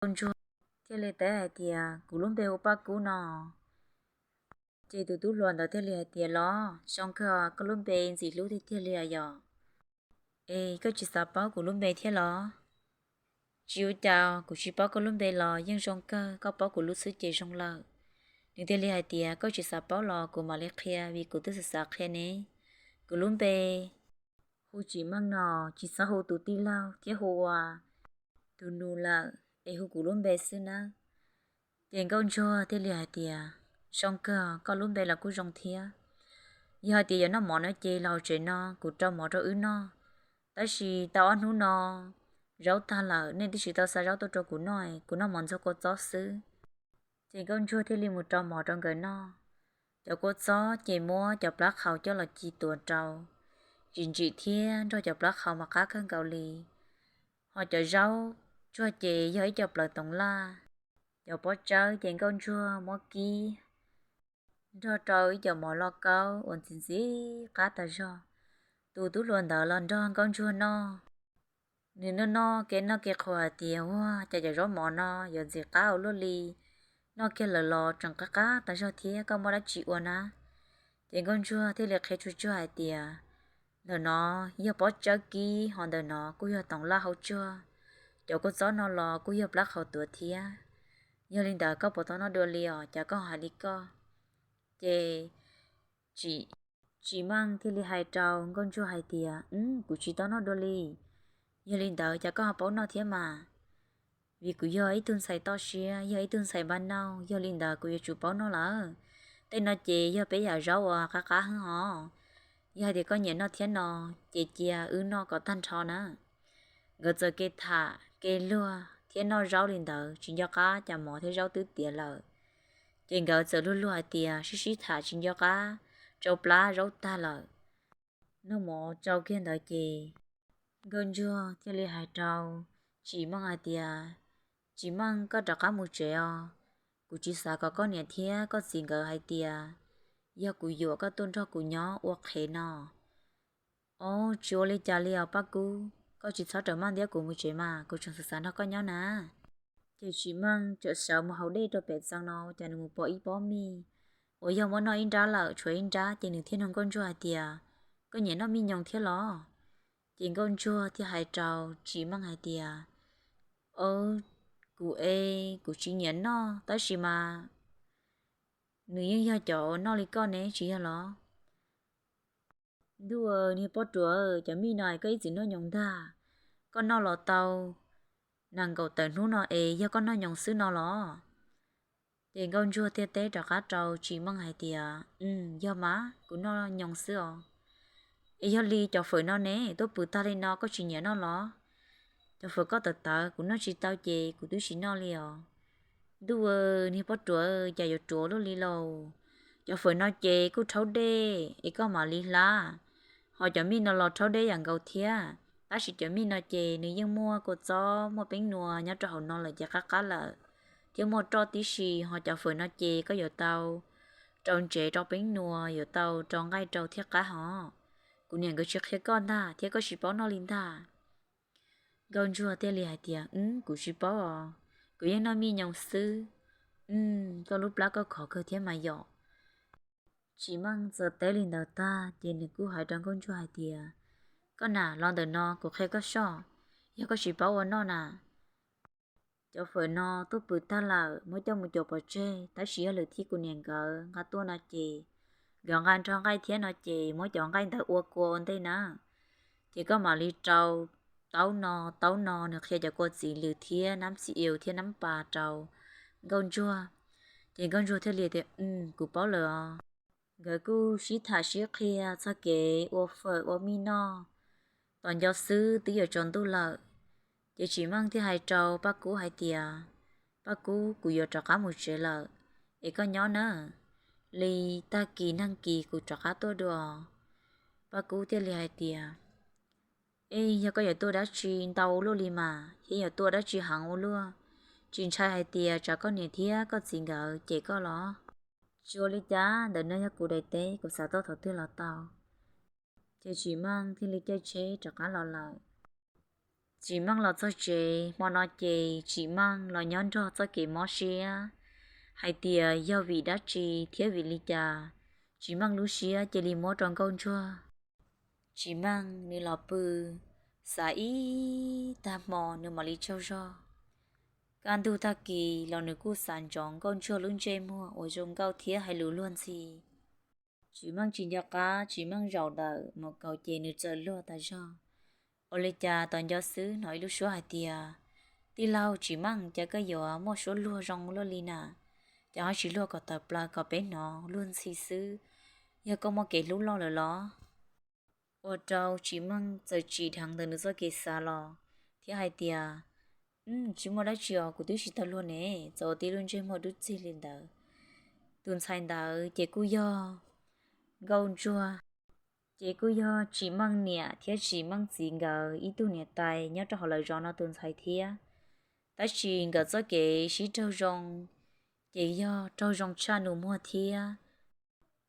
Nkauj Ntsuag thiaj li teb hais tias, Kuv lub npe hu Paj Kub no. Ces tus tub hluas ntawd thiaj li hais tias, Los zoo kawg, koj lub npe ntxim hlub tiag tiag li yom. Es koj tsis xav paub kuv lub npe thiab los? Tsis ua cas, kuv tsis paub koj lub npe los yeej zoo kawg, koj paub kuv lub xwb ces zoo lawm. Nws thiaj li hais tias, Koj tsis xav paub los kuv mam li qhia, vim kuv twb xav xav qhia ne. Kuv lub npe hu Tsim Meej no, tsis txhob hu tus tij laug thiab hu ua tus nus lawm, es hu kuv lub npe xwb nawb. Ces Nkauj Ntsuag thiaj li hais tias, Zoo kawg, koj lub npe los kuj zoo thiab. Yog hais tias yuav noj mov no ces los hauv tsev no, kuv rau mov rau wb noj. Tab sis tau ob hnub no zaub tag lawm, nej twb tsis tau xa zaub tuaj rau kuv noj, kuv noj mov ntxuag kua txob xwb. Ces Nkauj Ntsuag thiaj li mus rau mov rau nkawd noj. Cov kua txob ces muab cov plab qhau coj los ci tuav rau, tsis ntsim thiab nrog cov plab qhau mas qab kawg nkaus li. Ho cov zaub tsuag ces yog ib co plaws toov laj. Cov pob tsawb ces Nkauj Ntsuag muab kib nrog rau ib co mov lauj kaub uas ntxim ntxim qab tas zog. Tus tub hluas ntawd los nrog Nkauj Ntsuag noj. Nws noj noj kev noj kev qhuas hais tias, Ua cas cov zaub mov no yuav ntxim qab ua luaj li, noj kiag lawm los tseem qab qab tas zog thiab, koj muab dab tsi ua na? Ces Nkauj Ntsuag thiaj li qhia tsuag tsuag hais tias, Ntawm no yog pob tsawb kib, ho ntawm no kuj yog toov laj hau tsuag, cov kua txob no los kuj yog plab qhau tuav thiab. Yog li ntawd koj puas tau noj dua li os, cas koj hais li koj? Ces Tsim Meej thiaj li hais rau Nkauj Ntsuag hais tias, Kuv tsis tau noj dua li. Yog li ntawd cas koj ho paub noj thiab mas? Vim kuv yog ib tug ntxhais toj siab, yog ib tug ntxhais npaj nauj, yog li ntawd kuv yuav tsum paub noj lawm. Tej no ces yog peb yam zaub uas qab qab heev hos. Yog hais tias koj nyiam noj thiab no, ces cia wb noj kom tag nrho na. Nkawd txawm kev tham kev luag thiab noj zaub li ntawd, tsis nco qab cas mov thiab zaub twb tiav lawm. Ces nkawd txawm luag luag hais tias sib sib tham tsis nco qab, tsau plab zaub tag lawm. Noj mov tsau kiag ntawd ces Nkauj Ntsuag thiaj li hais rau Tsim Meej hais tias, Tsim Meej, koj rov qab mus tsev os. Kuv tsis xav kom koj niam thiab koj txiv nkawd hais tias yog kuv yuam koj tuaj nrog kuv nyob ua qhev no. Os, tsis ua li cas li os Paj Kub, koj tsis txhob rawm maj ntiab kuv mus tsev mas, kuv tseem xav xav nrog koj nyob na. Ces Tsim Meej txawm sawv mus haus dej rau pem txee no, ces nws mus pom ib pob mij uas yog muab noj ib nrab lawm tshuav ib nrab, ces nws thiaj nug Nkauj Ntsuag hais tias, Koj nyiam noj mij nyoos thiab los? Ces Nkauj Ntsuag thiaj hais rau Tsim Meej hais tias, Kuv es kuv tsis nyiam noj, tab sis mas nws yeej yog cov uas noj li koj ne, tsis yog los? Ntuj, niag poj ruam, cov mij no es koj ib txwm noj nyoos ntag. Koj noj los tau nees nkaum tawm hnub no es yog koj noj nyoos xwb no los? Ces Nkauj Ntsuag thiaj teb rov qab rau Tsim Meej hais tias, Yog mas, kuv noj nyoos xwb os. Es yog li cov fawm no ne, tuaj pw tag li no koj tsis nyiam noj los? Cov fawm koj tawv tawv kuv noj tsis tau ces kuv twb tsis noj li os. Ntuj, niag poj ruam, cas yuav ruam luaj li lauj? Cov fawm no ces kuj rhaub dej es koj mam li hlab, ho cov mij no los rhaub dej yam nkaus thiab. Tab sis cov mij no ces nws yeej muaj kua txob muaj peeb nua nyob rau hauv no lawm ces qab qab lawm, thiab muaj roj tib si. Ho cov fawm no ces koj yuav tau rau ntsev rau peeb nua, yuav tau rau nqaij rau thiaj qab hos. Kuv niam nkawd tsis qhia koj ntag thiab koj tsis paub noj li ntag. Nkauj Ntsuag thiaj li hais tias, Kuv tsis paub os, kuv yeej noj mij nyoos xwb. Koj lub plab koj khov kawg thiab mas yom. Tsim Meej txawm teb li ntawd tag ces nws kuj hais rau Nkauj Ntsuag hais tias, Koj nam, los ntawm no kuv qhia koj soj, yog koj tsis paub ua noj na. Cov fawm no tuaj pw tag lawm, muab coj mus cuam pov tseg, tab sis yog lwm thib kuv niam nkawd nqa tuaj no ces nkawd nqa nrog nqaij thiab no ces muab cov nqaij ntawd ua kua ua ntej na. Ces koj mam li rau taub no, taub no. Nws qhia cov kua txiv lws thiab nab txiv ew thiab nab pas rau Nkauj Ntsuag. Ces Nkauj Ntsuag thiaj li tias, Kuv paub lawm os. Nkawd kuj sib tham sib qhia txog kev ua fawm ua mij noj. Tos nco xwb twb yuav tsaus ntuj lawm. Ces Tsim Meej thiaj hais rau Paj Kub hais tias, Paj Kub, kuv yuav rov qab mus tsev lawm, es koj nyob nawb, li tag kis nag kis kuv rov qab tuaj dua. Paj Kub thiaj li hais tias, Ej, yog koj yuav tuaj dab tsi ntau ua luaj li mas, thiab yuav tuaj dab tsi heev ua luaj? Tsis ntshai hais tias tsam koj niam thiab koj txiv nkawd cem koj los? Tsis ua li cas, ntawm no yog kuv daim teb, kuv xav tuaj thaum twg los tau. Ces Tsim Meej thiaj li caij tsheb rov qab los lawm. Tsim Meej los txog tsev hmo no ces Tsim Meej los nyob nrog txoj kev mob siab hais tias yog vim dab tsi thiab vim li cas Tsim Meej lub siab cia li muab rau Nkauj Ntsuag. Tsim Meej nws los pw xav ib tag hmo nws mam li tsaug zog. Kaj ntug tag kis los nws kuj xav ntsoov Nkauj Ntsuag lub ntsej muag uas zoo nkauj thiab hais lus luag ntxhi. Tsim Meej tsis nco qab Tsim Meej zaum ntawm mus kaus ces nws txawm luag tas zog. Ua li cas tos nco xwb hnov ib lub suab hais tias, tij laug Tsim Meej, cas koj yuav muaj suab luag zoo luaj li na? Cas ho tsis luag kom tawm plaws kom peb hnov luag ntxhi xwb? Yog koj muaj kev hlub loj lawm los? Ua rau Tsim Meej txawm tsim dheev ntawm nws txoj kev xav los thiab hais tias, tsis muaj dab tsi os, kuv twb tsis tau luag ne, txawm ua tib lub ntsej muag dub txig li ntawd. Tus ntxhais ntawd ces kuj yog Nkauj Ntsuag, ces kuj yog Tsim Meej niam thiab Tsim Meej txiv nkawd ib tug niam tais nyob rau hauv lawv zos no tus ntxhais thiab. Tab sis nkawd txoj kev sib raug zoo ces yog raug zoo tshaj nus muag thiab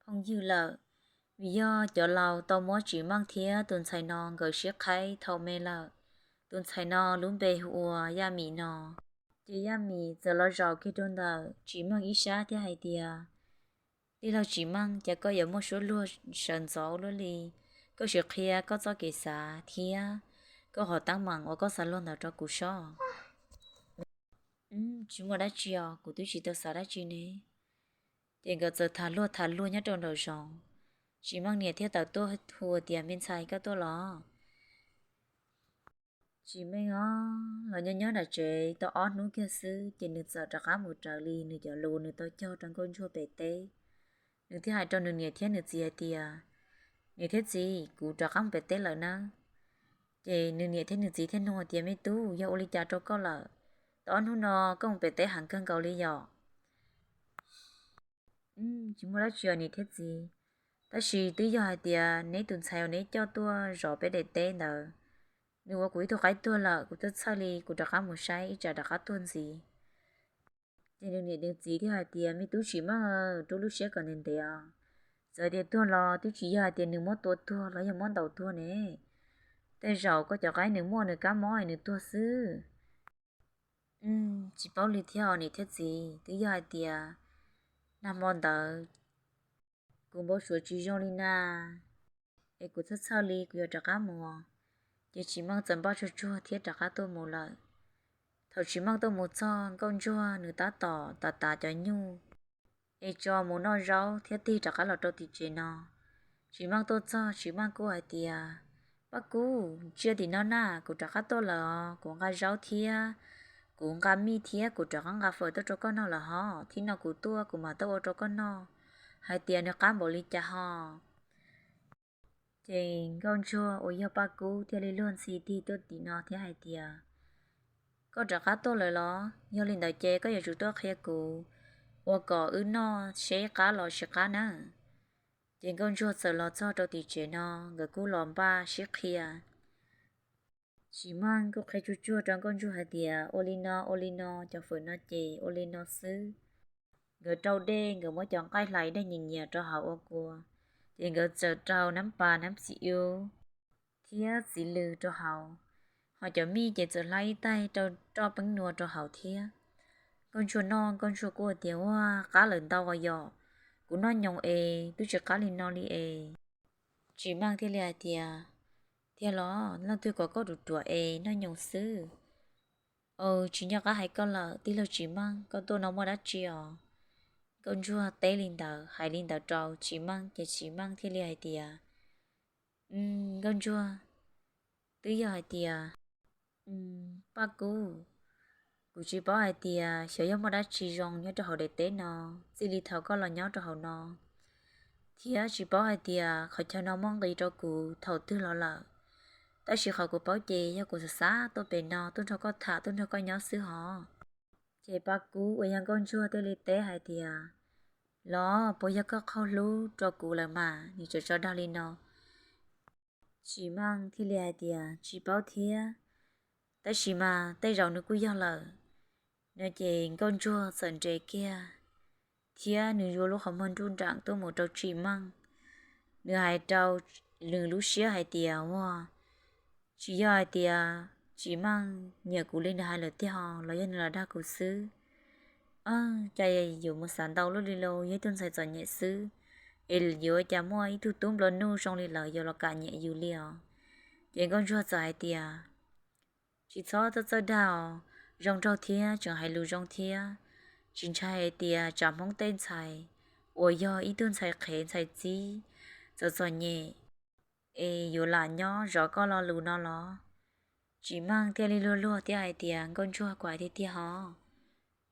phooj ywg lawm, vim yog cov laus tau muab Tsim Meej thiab tus ntxhais no nkawd sib qhaib thaum me lawm. Tus ntxhais no lub npe hu ua Yaj Mim no. Ces Yaj Mim txawm los zaum kiag rau ntawm Tsim Meej ib sab thiab hais tias, tij laug Tsim Meej, cas koj yuav muaj suab luag sawv ntxov luaj li? Koj sim qhia koj txoj kev xav thiab koj qhov teeb meem uas koj xav luag ntawd rau kuv sob. Tsis muaj dab tsi os, kuv twb tsis tau xav dab tsi ne. Ces nkawd txawm tham luag tham luag nyob rau nraum zoov. Tsim Meej niam thiaj tawm tuaj hu tias, me ntxhais, koj tuaj los? Tsim Meej os, los nyob nyob nram tsev tau ob hnub kiag xwb ces nws txawm rov qab mus raws li nws cov lus nws tau cog rau Nkauj Ntsuag pem teb. Nws thiaj hais rau nws niam thiab nws txiv hais tias, niam thiab txiv, kuv rov qab mus pem teb lawm nawb. Ces nws niam thiab nws txiv thiaj nug tias, me tub, yog ua li cas rau koj lawm? Tau ob hnub no koj mus pem teb heev kawg nkaus li yom? Tsis muaj dab tsi os niam thiab txiv, tab sis twb yog hais tias neb tus ntxhais uas neb coj tuaj zov peb daim teb ntawd, nws ua kuv ib tug qaib tuag lawm, kuv twb txhawj li kuv rov qab mus saib ib tsam rov qab tuag ntxiv. Ces nws niam nws txiv thiaj hais tias, me tub Tsim Meej, rub lub siab kom ntev ntev os. Txawm tias tuag los twb tsis yog hais tias nws muab tua tuag los yog muab ntaus tuag ne. Tej zaum koj cov qaib nws muaj nws kab mob es nws tuag xwb. Tsis paub li thiab os niam thiab txiv, twb yog hais tias nag hmo ntawd kuv npau suav tsis zoo li na, es kuv txhawj txhawj li kuv yuav rov qab mus. Ces Tsim Meej txawm npaj tsuag tsuag thiab rov qab tuaj mus lawm. Thaum Tsim Meej tuaj mus txog, Nkauj Ntsuag nws tab tom tav tav cov nyuj es tso mus noj zaub thiab tig rov qab los rau tim tsev no. Tsim Meej tuaj txog, Tsim Meej kuj hais tias, Paj Kub, ntsia tim no na, kuv rov qab tuaj lawm os, kuv nqa zaub thiab kuv nqa mij thiab kuv rov qab nqa fawm tuaj rau koj noj lawm hos. Thib no kuv tuaj kuv mam tuaj ua rau koj noj, hais tias nws qab npaum li cas hos. Ces Nkauj Ntsuag uas yog Paj Kub thiaj li luag ntxhi tig tuaj tim no thiab hais tias, koj rov qab tuaj lawm los? Yog li ntawd ces koj yuav tsum tuaj qhia kuv ua kom wb noj seb qab los tsis qab na. Ces Nkauj Ntsuag txawm los txog rau tim tsev no, nkawd kuj los npaj sib qhia. Tsim Meej kuj qhia tsuag tsuag rau Nkauj Ntsuag hais tias, ua li no, ua li no, cov fawm no ces ua li no xwb. Nkawd rau dej, nkawd muab cov nqaij hlais dej nyias nyias rau hauv ua kua, ces nkawd txawm rau nab pas nab txiv ub thiab txiv lws rau hauv, ho cov mij ces txawm hlab ib taig rau roj peeb nua rau hauv thiab. Nkauj Ntsuag noj, Nkauj Ntsuag kuj tias, ua qab lawm ntau os yom, kuv noj nyoos es twb tsis qab li no li es. Tsim Meej thiaj li hais tias, tiag los? Leej twg kom koj ruam ruam es noj nyoos xwb? Aws, tsis nco qab hais koj lawm, tij laug Tsim Meej, koj tuaj no muaj dab tsi os? Nkauj Ntsuag teb li ntawd, hais li ntawd rau Tsim Meej ces Tsim Meej thiaj li hais tias, Nkauj Ntsuag, twb yog hais tias, Paj Kub, kuv tsis paub hais tias xyov yog muaj dab tsi zoo nyob rau hauv daim teb no, txij li thaum koj los nyob rau hauv no, thiab tsis paub hais tias qhov chaw no muaj nqis rau kuv thaum twg los lawm. Tab sis qhov kuv paub ces yog kuv xav xav tuaj pem no tuaj nrog koj tham tuaj nrog koj nyob xwb hos. Ces Paj Kub uas yog Nkauj Ntsuag thiaj li teb hais tias, los puas yog koj qaug hlub rau kuv lawm mas nws tseem tso dag li no? Tsim Meej thiaj li hais tias, tsis paub thiab, tab sis mas tej zaum nws kuj yog lawm. No ces Nkauj Ntsuag txawm nres kiag thiab nws yuav lub qhov muag nruj nreem tuaj mus rau Tsim Meej. Nws hais rau nws lub siab hais tias, ua, tsis yog hais tias Tsim Meej nyiam kuv li nws hais lawm tiag ho los yog nws los dag kuv xwb? Cas yuav mus xav ntau luaj li lauj, yog ib tug ntxhais txom nyem xwb es yuav ua cas muaj ib tug tub nplua nuj zoo li lawv yuav los kam nyiam yus li os. Ces Nkauj Ntsuag txawm hais tias, tsis txhob txawj txawj dag os, zoo nraug thiab tseem hais lus zoo thiab, tsis ntshai hais tias tsam Hmoob tej ntxhais uas yog ib tug ntxhais qhev ntxhais txib txom txom nyem es yuav lam nyob zov koj lo lus no los? Tsim Meej thiaj li luag luag thiab hais tias, Nkauj Ntsuag, kuv hais tiag tiag ho,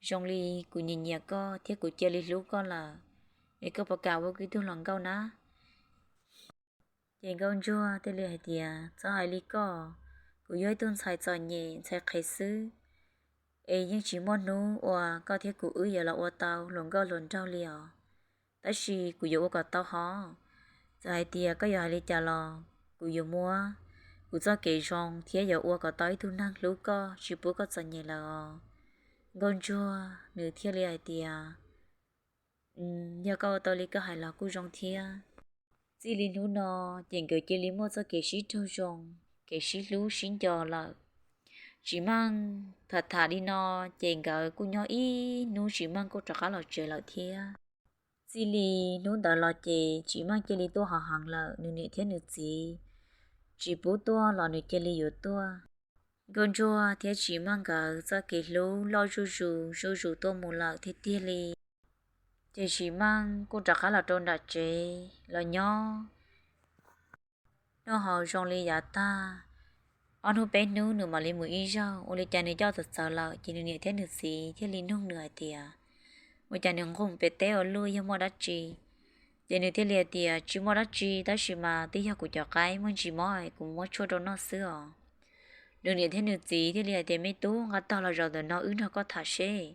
zoo li kuv nyiam nyiam koj thiab kuv cia li hlub koj lawm, es koj puas kam ua kuv ib tug hluas nkauj na? Ces Nkauj Ntsuag thiaj li hais tias, txhob hais li koj, kuv yog ib tug ntxhais txom nyem ntxhais qhev xwb, es yeej tsis muaj hnub uas koj thiab kuv wb yuav los ua tau hluas nkauj hluas nraug li os. Tab sis kuv yuav ua kom tau ho. Txawm hais tias koj yuav hais li cas los kuv yuav muab kuv txoj kev zoo thiab yuav ua kom tau ib tug neeg hlub koj tsis pub koj txom nyem lawm os. Nkauj Ntsuag nws thiaj li hais tias, yog koj ua tau li koj hais los kuj zoo thiab. Txij li hnub no ces nkawd cia li muaj txoj kev sib raug zoo, kev sib hlub sib nco lawm. Tsim Meej tham tham li no, ces nkawd kuj nyob ib hnub Tsim Meej kuj rov qab los tsev lawm thiab. Txij li hnub ntawd los ces Tsim Meej cia li tuaj hav heev lawm, nws niam thiab nws txiv tsis pub tuaj los nws cia li yuav tuaj. Nkauj Ntsuag thiab Tsim Meej nkawd txoj kev hlub loj zuj zus zuj zus tuaj mus lawm tiag tiag li. Ces Tsim Meej kuj rov qab los rau nram tsev los nyob noj haus zoo li yav tag. Ob hnub peb hnub nws mam li mus ib zaug, ua li cas nws coj txawv txawv lawm, ces nws niam thiab nws txiv thiaj li nug nws hais tias, ua cas nws nquj pem teb ua luaj, yog muaj dab tsi? Ces nws thiaj li hais tias, tsis muaj dab tsi, tab sis mas twb yog kuv cov qaib muaj ntsis mob es kuv muab tshuaj rau noj xwb os. Nws niam thiab nws txiv thiaj li hais tias, me tub, nqa tog los zaum ntawm no wb nrog koj tham seb.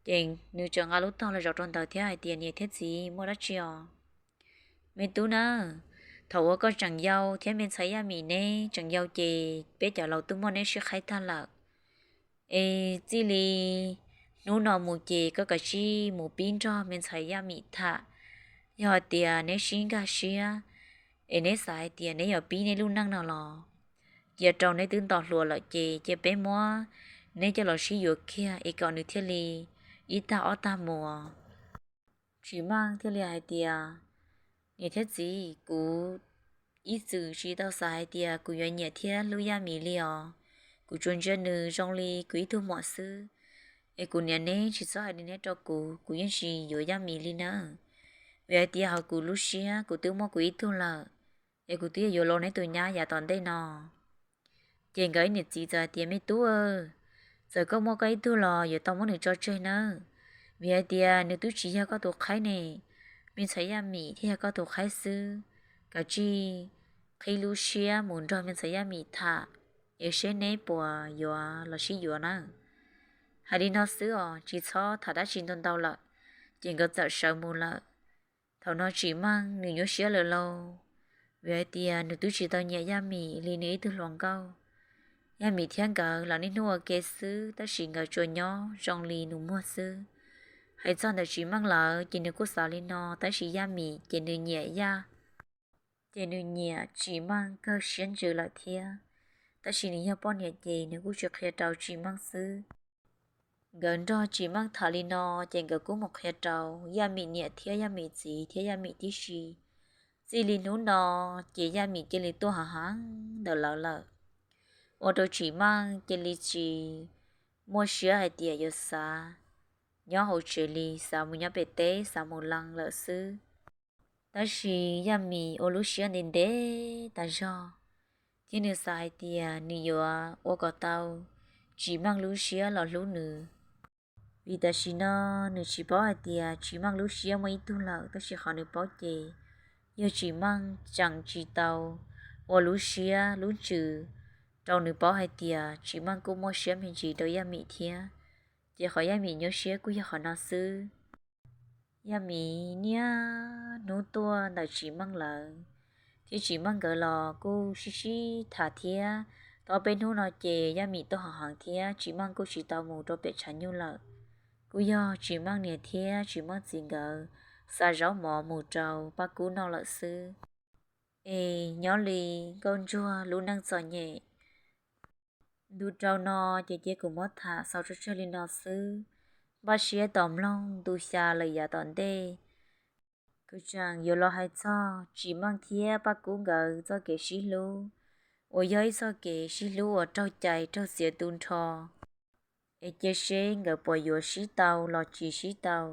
Ces nws txawm nqa lub tog los zaum rau ntawd thiab hais tias, niam thiab txiv, muaj dab tsi os? Me tub na, thaum uas koj tseem yau thiab me ntxhais Yaj Mim neb tseem yau ces peb cov laus twb muab neb sib qhaib tag lawm. Es txij li hnub no mus ces koj kav tsij mus pib nrog me ntxhais Yaj Mim tham. Yog hais tias neb sib nkag siab, es neb xav hais tias neb yuav pib neb lub neej no los, cia rau neb twb nto hluas lawm ces cia peb muab neb coj los sib yuav kiag es kom nws thiaj li ib tag ob tag mus. Tsim Meej thiaj li hais tias, niam thiab txiv, kuv ib txwm tsis tau xav hais tias kuv yuav nyiam thiab hlub Yaj Mim li os. Kuv tsuas ntsia nws zoo li kuv ib tug muam xwb, es kuv niam neb tsis txhob hais li neb rau kuv, kuv yeej tsis yuav Yaj Mim li nawb. Vim hais tias hauv kuv lub siab kuv twb muaj kuv ib tug lawm, es kuv twb yuav los neb tus nyab yav tom ntej no. Ces nkawd ib niam txiv txawm hais tias, me tub, txawm koj muaj koj ib tug los yuav tau muab nws tso tseg nawb, vim hais tias nws twb tsis yog koj tus qhaib ne, me ntxhais Yaj Mim thiaj yog koj tus qhaib xwb. Kav tsij qhib lub siab mus nrog me ntxhais Yaj Mim tham, es seb neb puas yuav los sib yuav nawb. Hais li no xwb os, tsis txhob tham dab tsi ntau ntau lawm. Ces nkawd txawm sawv mus lawm. Thaum no Tsim Meej nws nyuaj siab lawm lauj, vim hais tias nws twb tsis tau nyiam Yaj Mim li nws ib tug hluas nkauj. Yaj Mim thiab nkawd los niaj hnub ua ke xwb, tab sis nkawd tsuas nyob zoo li nus muag xwb. Hais txog ntawm Tsim Meej lawm ces nws kuj xav li no, tab sis Yaj Mim ces nws nyiam Yaj, ces nws nyiam Tsim Meej kawg siab ntsws lawm thiab. Tab sis nws yog poj niam ces nws kuj tsis qhia rau Tsim Meej xwb. Nkawd nrog Tsim Meej tham li no ces nkawd kuj mus qhia rau Yaj Mim niam thiab Yaj Mim txiv thiab Yaj Mim tib si. Txij li hnub no ces Yaj Mim cia li tuaj hav heev ntawm lawv lawm, ua rau Tsim Meej cia li tsis muaj siab hais tias yuav xav nyob hauv tsev li, xav mus nyob pem teb, xav mus lees lawm xwb. Tab sis Yaj Mim ua lub siab ntev ntev tas zog, thiab nws xav hais tias nws yuav ua kom tau Tsim Meej lub siab los hlub nws. Vim tam sim no nws tsis paub hais tias Tsim Meej lub siab muaj ib tug lawm, tab sis qhov nws paub ces yog Tsim Meej tseem tsis tau ua lub siab lub ntsws rau nws paub hais tias Tsim Meej kuj muaj siab me ntsis rau Yaj Mim thiab. Ces qhov Yaj Mim nyuaj siab kuj yog qhov no xwb. Yaj Mim niaj hnub tuaj ntawm Tsim Meej lawv, thiab Tsim Meej nkawd los kuj sib sib tham thiab. Tau peb hnub no ces Yaj Mim tuaj hav heev thiab Tsim Meej kuj tsis tau mus rau pem tshav nyuj lawm. Kuj yog Tsim Meej niam thiab Tsim Meej txiv nkawd xa zaub mov mus rau Paj Kub noj lawm xwb. Es nyob li Nkauj Ntsuag lub neej txom nyem Ntu rau no ces cia kuv muab tham xaus tso tseg li no xwb. Npaj siab tos mloog ntu xya lawm yav tom ntej, kuv tseem yuav los hais txog Tsim Meej thiab Paj Kub nkawd txoj kev sib hlub, uas yog ib txoj kev sib hlub uas raug cais raug txiav tu nrho, es cia seb nkawd puas yuav sib tau los tsis sib tau.